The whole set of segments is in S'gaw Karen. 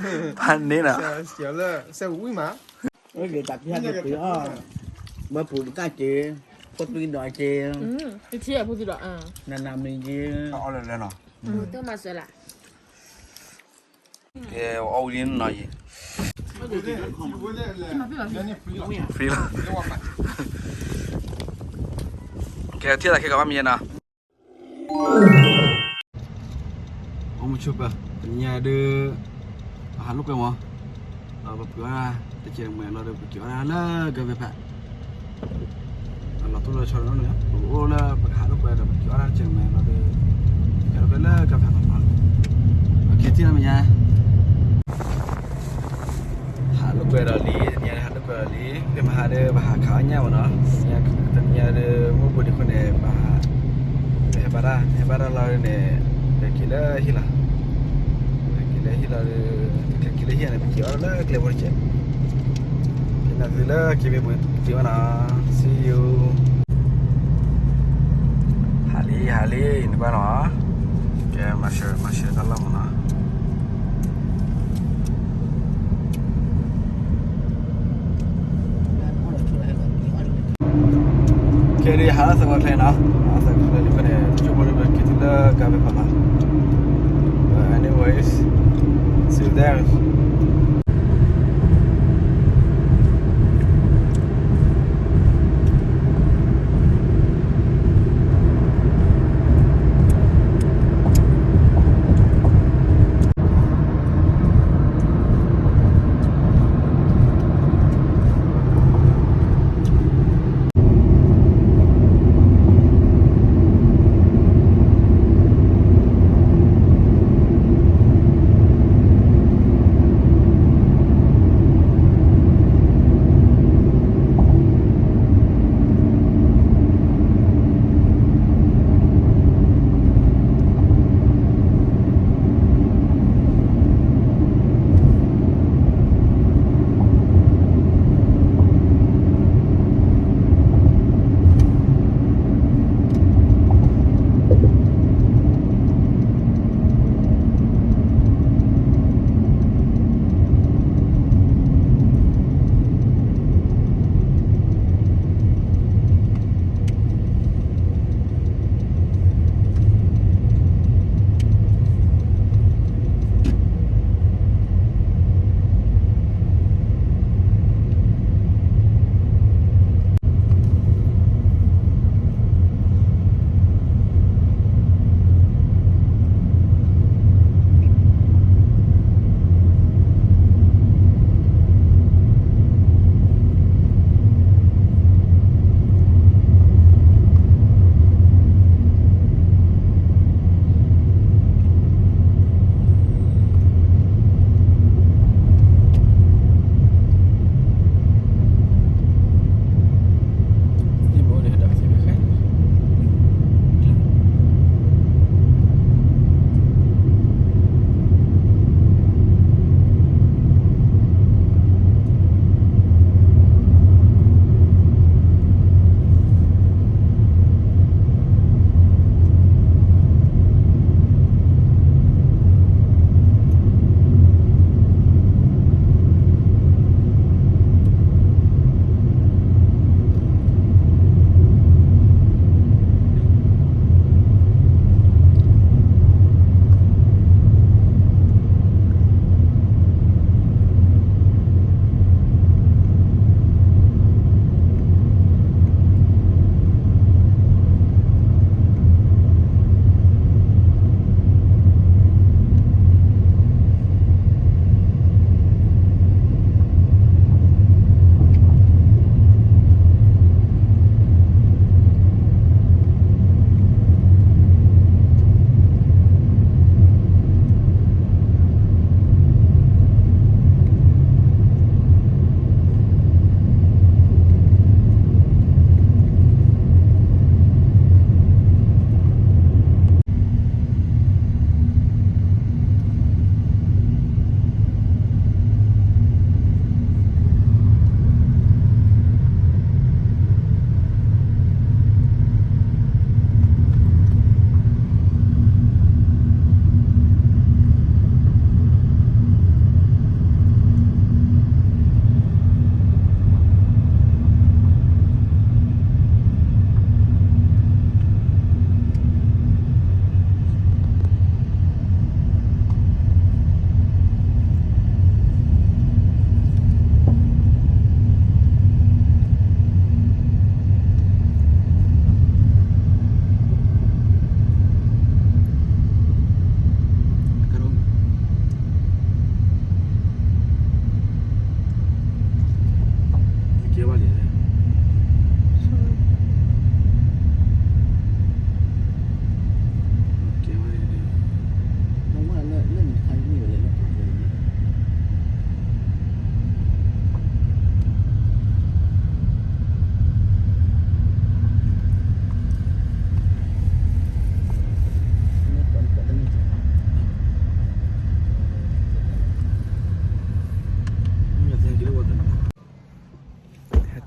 ဖးန့ၣ်နီၤ, လၢ စဲဝံမး, တၢ်ပျၢ်ကပှ့ၤအီၣ်, ဘၣ်ပူၤပတၢ်က့ၤ, ဖိသွံဒီးက့ၤ, နနမံၤက့ၤ, အီၣ်လၢလၢနီၤ, ကဲအီၣ်ဝံၤလံနီၤယံၤ, free လီၤ, free လီၤ, ကဲထံၣ်သးခဲကီးမ့ၢ်ယဲနီၤ. အိၣ်မုာ်ဆိးပၢၤ, တနံၤညါဒုး ပဟးလိာ်ကွဲမး, ဒီးပပှ့ၤအီၣ်တၢ်တစဲးမဲာ်လီၤဒီး ပက့ၤအီၣ်တၢ်လၢကၢၢ်ဖဲဖး, လီၤတိၢ်လီၤဆီန့ၣ်, ပကအိၣ်လၢပကဟးလိာ်ကွဲဒီး ပက့ၤအီၣ်တၢ်တစဲးမဲာ်လီၤဒီး, က့ၤလိာ်ကွဲလၢကၢၢ်ဖဲဖးလီၤ, က့ၤထံၣ်တၢ်မဲာ်ညါ ဟးလိာ်ကွဲဒီးလံ, တနံၤညါဒုးဟးလိာ်ကွဲဒီးလံ, ဖဲမဟါဒီး ပဟးခးအီၣ်ညၣ်မးနီၤ, တနံၤညါဒုး မုၢ်ဘူးဒံးအဃိန့ၣ် ပဟဲဘၣ်တၢ်, ဟဲဘၣ်တၢ်လီၤန့ၣ်, ပက့ၤလၢဟံၣ်လီၤ, ပက့ၤလၢဟံၣ်လီၤဒီး, က့ၤလၢဟံၣ်န့ၣ် ပက့ၤအီၣ်လၢကျဲဖိတစဲး, က့ၤနသုလၢက့ၤမ့ၢ်ဘူးတ့ၢ်ဝဲနီၤ, see you. ဟးလံ ဟးလံ နကွၢ်နီၤ, ကဲ မၤရှဲ မၤရှဲတၢ်လီၢ်မးနီၤ. ကဲဒ်ဟးလၢသဝီချဲနီၤ, ဟးလၢသဝီချဲလံဖဲန့ၣ် ကၠိဖိလၢပက့ၤတုၤလၢကၢ်ဖဲဖးဖး, anyways, see you there.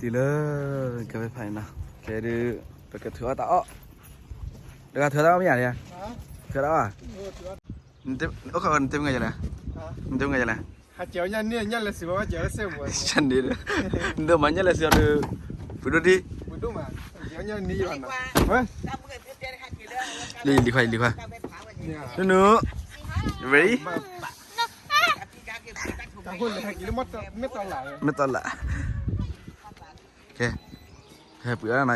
တုၤလၢ ကဖဲဖးန့ၣ်နီၤ, ကဲဒုး ပကထုးအီၣ်တၢ်အီၣ်, တဂၤထုးတၢ်အီၣ်မ့ၢ်ဧါ, ထုးတၢ်အီၣ်, အိၣ်ခိးနတဲမုၢ်ဂၤယလဲၣ်, နတဲမုၢ်ဂၤယလဲၣ်, ဆန့ၣ်ဒီး နဒိးမၤညၣ်လဲၤစံးအီၤဒီး ပဒိၣ်ဒံး, လံၤခွါ လံၤခွါ, နုနု, ready, မ့ၢ်တလး, ကဲ, ဟဲပှ့ၤအီၣ်နၤအံၤ,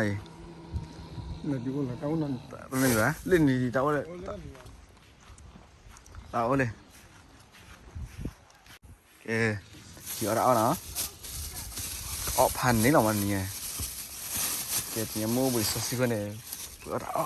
လၢနံၤတၢ်အိၣ်လၢ တၢ်အိၣ်လၢ ကဲ, ပှ့ၤအီၣ်တၢ်အီၣ်နီၤ, ကအီၣ်ဖးန့ၣ်လီၤမးနံၤ, ကဲ တနံၤမုၢ်အိၣ်ဘှံးစီဆှံဃီန့ၣ်, ပှ့ၤအီၣ်တၢ်အီၣ်,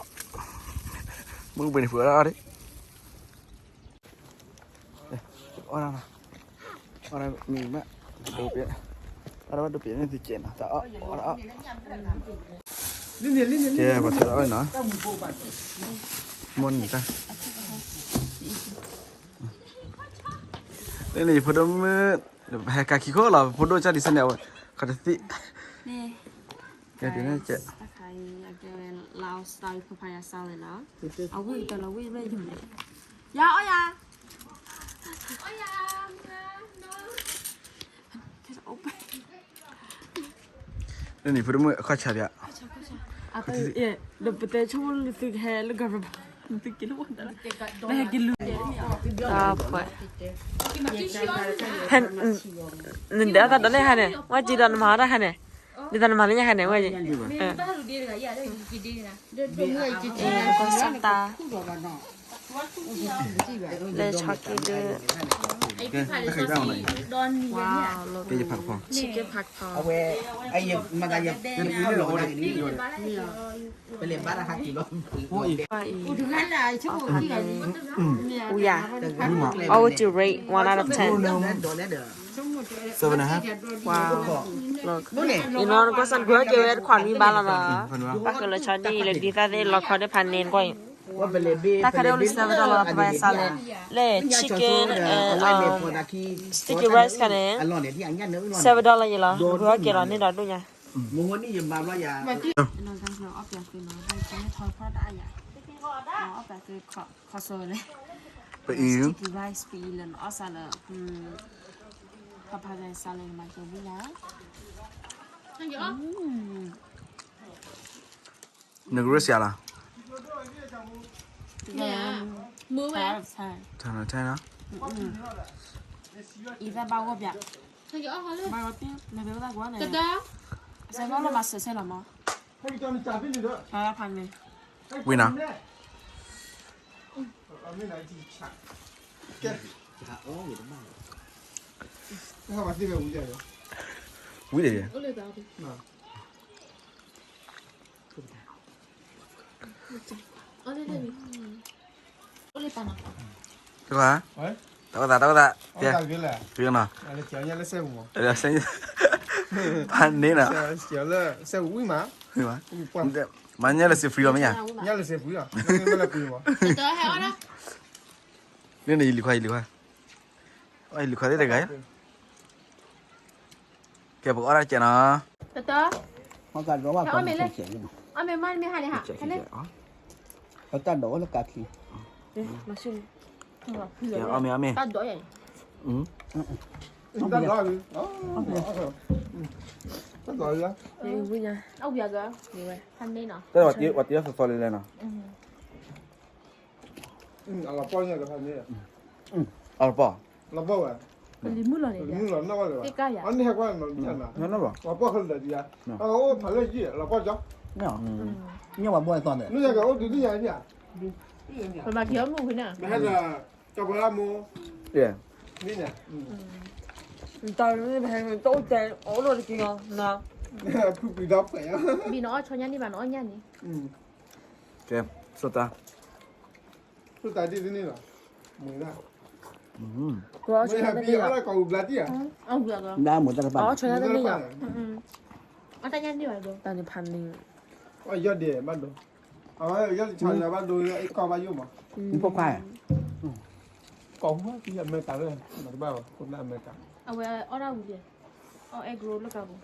မုၢ်အိၣ်ဘှံးန့ၣ် ပှ့ၤအီၣ်တၢ်အီၣ်ဒံး, အီၣ်တၢ်နီၤ, အီၣ်တၢ်မံၤမး, ဒိးပ့ၤ, အီၣ်တၢ်ဘၣ်ဒိးပ့ၤန့ၣ်သ့ကဲးနီၤ, တၢ်အီၣ်, အီၣ်တၢ်အီၣ်, ကဲ ပှၤထုးတၢ်အီၣ်နီၤ, မိၢ်နံၤတၢ် လၢန့ၣ် ယဖိဒိၣ်မုၣ်, ဟဲကးခံခိၣ်လီၤ ဖိဒိၣ်ကၢ်ဒံးစဲန့ၣ်, ခီတသံၣ်, ကဲပ့ၤန့ၣ်ကဲ, တၢ်ခါအံၤ အကဲဝဲ Lao style papaya salad နီၤ, အဝံၣ်တလီၤဝံၣ်မ့ၢ်ယိာ်န့ၣ်, ယၤအီၣ်ယၤ, အီၣ်ယၤ, လၢန့ၣ် ဖိဒိၣ်မုၣ်အခီၣ်ဆါပၠး, ဒီးပတဲဆိကမိၣ်လၢသုကဟဲလၢ government သုက့ၤလၢဝဲဒၣ်, လၢဟဲက့ၤလူၤ, တၢ်ဖှဲး, ဖဲ, နဒဲးအသးဒီးန့ၣ်ခါန့ၣ် ဝဲက့ၤဒီးနမၤအီၣ်တၢ်ခါန့ၣ်, ဒ်သိးနမၤလၢညါခါန့ၣ် ဝဲ, ကီၢ်စၢ်တၢ်, လၢဆီက့ဒုး, wow, look, chicken pak, we are, all would you rate one out of ten? Seven and a half. Wow, look, ယနီၢ်ကီၢ်စၢ်ကွၢ်က့ၤဝဲတခွးနွံဘၣ်လီၤနီၤ, ဘၣ်ဃးလၢဆီဒံၣ်လၢဒ်သၣ်သ့ၣ်လီၤခီဒ်ဖးန့ၣ်ကွၢ်အံၤ, တၢ်ခါဒ်အိၣ်လၢ seven dollar ပဝဲစးလဲၣ်, လၢ chicken, sticky rice ခါန့ၣ်, seven dollar ယံၤလီၤ, ကွၢ်က့ၤလီၤ န့ၢ်ဒီးဒိၣ်ညါ, ပအံၤ, sticky rice ပအံၤလၢနအီၣ်စးလၢ papaya salad မၤကဝံၤညါ, နကရၢစယၤလီၤ, မ့ၢ်ဧါ, မ့ၢ်ဝဲ, ထါနီၤ, အံၤသၣ်ဘၣ်ဂီၢ်ပၠး, ဘၣ်ဂီၢ်တ့ၢ်, နကဲဝဲသၣ်ကွၢ်န့ၣ်, အစဲဘၣ်လီၤမၤစၢၤဆဲလီၤမး, ဖးန့ၣ်, ဝံၤနီၤ, ဝံၤဒီး တၢ်အိၣ်သး တၢ်အိၣ်သး, တဲ, ဂ့ၤနီၤ, ဖးန့ၣ်နီၤ, မၤညၣ်လၢစ့ free လီၤမ့ၢ်ဧါ, လၢန့ၣ် ယလံၤခွါ ယလံၤခွါ, ယလံၤခွါသ့ၣ်တဂၤ, ကဲ ပကအီၣ်တၢ်ကဲနီၤ, တၢ်, အီၣ်မ့ၤလၢ, အီၣ်မ့ၤမ့ၢ်ဟါန့ၣ်ဟါ, တၢ်ဒိးအိၣ်လၢကါချံ, အီၣ်မ့ၤ အီၣ်မ့ၤ, တၢ်ဒိးယၤ, တၢ်ဒိးယၤ, အဝံၤအဂၤ, ဖးန့ၣ်နီၤ, တၢ်ဒိးဝဲတံၢ်သီသီလံလဲၣ်နီၤ, အလီၤပီၢ်, အလီၤပီၢ်, လီၤပီၢ်ဝဲ, လံၤမုၣ်လီၤန့ၣ်, လံၤမုၣ်လီၤနီၢ်ဝဲလၢၤဘၣ်, အန့ၣ်ဟဲကွၢ်နီၤ, လီၤပီၢ်ခဲလၢာ်ဒံးဧါ, အိၣ်ဖးလၢယံာ် လီၤပီၢ်ကၠီ, မ့ၢ်ဝဲဘီၣ်သီန့ၣ်, နကအိၣ်ဒုးဒံးယၤဒံးဧါ, ပမၤက့ၤအီၣ်မုၢ်ဝံၤန့ၣ်, မ့ၢ်ဟဲလၢ ကၠီပှၤလၢမိၢ်, မ့ၢ်န့ၣ်, တၢ်န့ၣ် ပဟဲတအိၣ်တဲ အိၣ်လီၤတက့ၢ်လီၤ, ဖုပှံၤဒီဖှဲး, ဘံၣ်နအီၣ်ဆီညၣ်န့ၣ်ဘၣ် နအီၣ်ညၣ်န့ၣ်, ကဲ, ဆိတၢ် ဆိတၢ်ဒ်န့ၣ်လီၤ, မုာ်ဒၣ်, မုာ်တၢ်ဘၣ်, အီၣ်တၢ်ညၣ်န့ၣ်ဘၣ်, တၢ်န့ၣ်ဖးန့ၣ်, အီၣ်ယီၢ်ဒဲးဘၣ်ဒိ, အဝဲယီၢ်ဒဲးဆါယၤဘၣ်ဒိ အ့ၣ်ကီၢ်ဘၣ်ယိၣ်မး, ဖိခွါ, ကိးဝဲအမဲရကၤလၢ, မတဘၣ်ဘၣ် ခိၣ်နၢ်အမဲရကၤ, အဝဲအီၣ်ဒၣ်ဝံၤဒဲး, အီၣ်အဲၣ်ကရိလၢကါပူၤ,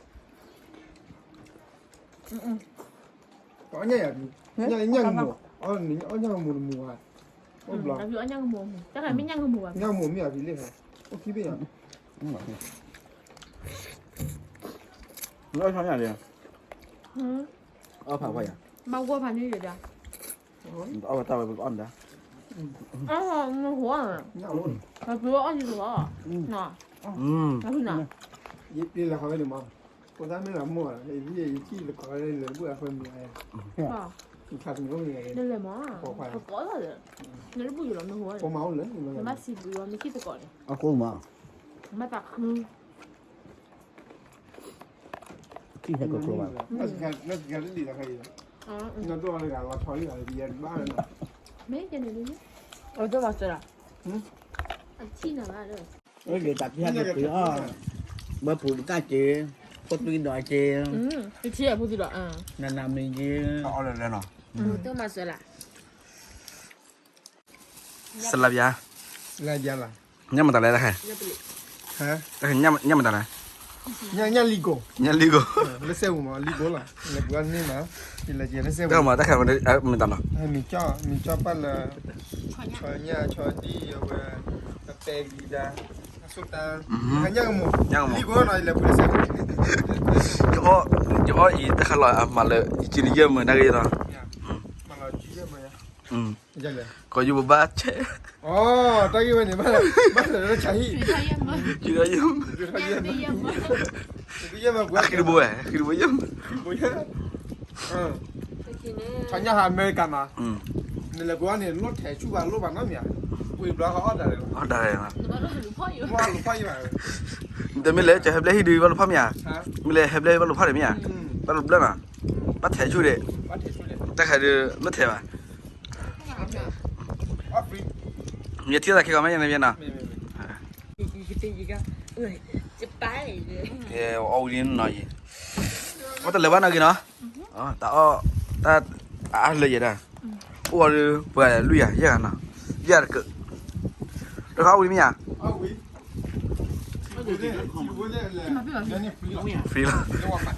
အီၣ်ညၣ်ယၤဖံ, ညၣ်ညၣ်ကမူၤ, အီၣ်ညၣ်ကမူၤတမူၤဘၣ်, အိၣ်ဘျီ, အီၣ်ညၣ်ကမူၤတမူၤ, တၢ်ခါမ့ၢ်ညၣ်ကမူၤဘၣ်, ညၣ်ကမူၤမ့ၢ်ယၤဖံလ့ၣ်, အိၣ်ခံဘ့ၣ်ယၤ, လၢဆီညၣ်လံ, အီၣ်ဖးဝါယၤ, မၤဝီဖးန့ၢ်ယၤ, အီၣ်ဖးတၢ်ဝဲပကအီၣ်နၤ, အီၣ်မ့ၢ်ဟို, ပှၤအီၣ်ယၤလီၤ, ယပ့လၢခီဝဲန့ၣ်မး, ဖိသၣ်မ့ၢ်လၢမိၢ်, ယထံၣ်သကိးလၢလၢဘုၣ်အဃိမ့ၢ်, နလဲၤမး, နတဘူၣ်ယလီၤမ့ၢ်ဟိ, နဘၣ်စံးဘျုးအီၤ နထံၣ်သကိးန့ၣ်, အကိမး, မၤသးခု, ထံၣ်ဟဲကကျိၤဘၣ်, မ့ၢ်ကန့ၣ်, အတမၤစၢၤလီၤ, အထံၣ်နၤဘၣ်ဒီး တၢ်ပံဟဲက့ၤအီၤ, ဘၣ်ပူၤတၢ်က့ၤ, ဖိသွံဒီးက့ၤ, တထံၣ်ဖိသွံဒီး, နနမံၤက့ၤ, တမၤစၢၤလီၤ, စလါဘျါ, ညၣ်မတၤလဲၣ်တခါ, ညၣ်မတၤလဲၣ်, ညၣ်လံကိၣ်, ညၣ်လံကိၣ်, လၢစဲပူၤမး လံကိၣ်လီၤ, လၢပှၤန့ၣ်မး, ယလဲၤကဲလၢစဲပူၤ, တၢ်မတၤလဲၣ်, မံၤကၠီၣ်ပၢ်လၢ, ဆီညၣ်ဆီဒံၣ်အဝဲ, အပဲဂံၤဒါ, အဆိတၢ်, ညၣ်ကမူၤ, လံကိၣ်နီၤ ယလဲၤပူၤလၢစဲပူၤ, ယအီၣ်အံၤတခါလီၤ အမၤလၢ ယစုလံယဲၢ်မုာ်နာ်က့ၤလီၤ, ကီၤယူၤပဘၣ်ဆဲး, တၢ်ဂ့ၢ်ဝဲန့ၣ်, ဘၣ်လၢဆဟံၣ်, ယဲၢ်မုာ်, ဃံတဘိဝဲ, ဃံတဘိယဲၢ်မုာ်, ဆီညၣ်ဟးအမဲရကၤမး, နလဲၤပှ့ၤအီၣ်န့ၣ် လိၣ်ထဲဆူၣ်ဘၣ်လိၣ်ဘၣ်နီတမံၤ, ပှ့ၤဘျီဃီအီၣ်ဒၣ်လဲာ်လီၤ, အီၣ်ဒၣ်လဲာ်လီၤ, မ့ၢ်လၢကဟဲဘျဲဟံၣ်ဒုးဘၣ်လိၣ်ဖီမ့ၢ်ဧါ, မ့ၢ်လၢဟဲဘျဲဘၣ်လိၣ်ဖီန့ၣ်မ့ၢ်ဧါ, ဘၣ်လိၣ်ဘျၢနီၤ, ဘၣ်ထဲဆူၣ်ဒီး, တၢ်ခါဒုးလိၣ်ထဲဘၣ်, ယထံၣ်သးခဲကီးမ့ၢ်ယဲန့ၣ်နီၤ, ကဲအီၣ်ဝံၤလံနီၤအံၤ, အီၣ်တလၢာ်ဘၣ်နီၢ်က့ၤနီၤ, တၢ်အီၣ်, တၢ်အါလၢယဲဒၣ်, အိၣ်အီၤဒုးပှၤလွံၢ်ယၤ ယဲၢ်ဂၤနီၤ, ယဲၢ်တကၢး, တခါအီၣ်ဝံၤမ့ၢ်ဧါ, free လီၤ,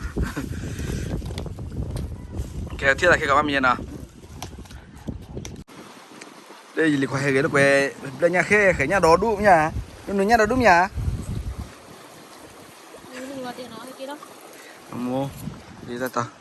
ကဲထံၣ်သးခဲကီးဘၣ်မ့ၢ်ယဲနီၤ လၢယလံၤခွါဟဲဂ့ၤလၢကွဲ, ဘျဲၣ်ညၣ်ဃဲ ဃဲညၣ်ဒီဒူၣ်မ့ၢ်ဧါ, နနုၤညၣ်ဒီဒူၣ်မ့ၢ်ဧါ, အမိၢ်, ဒ်တၢ်တီ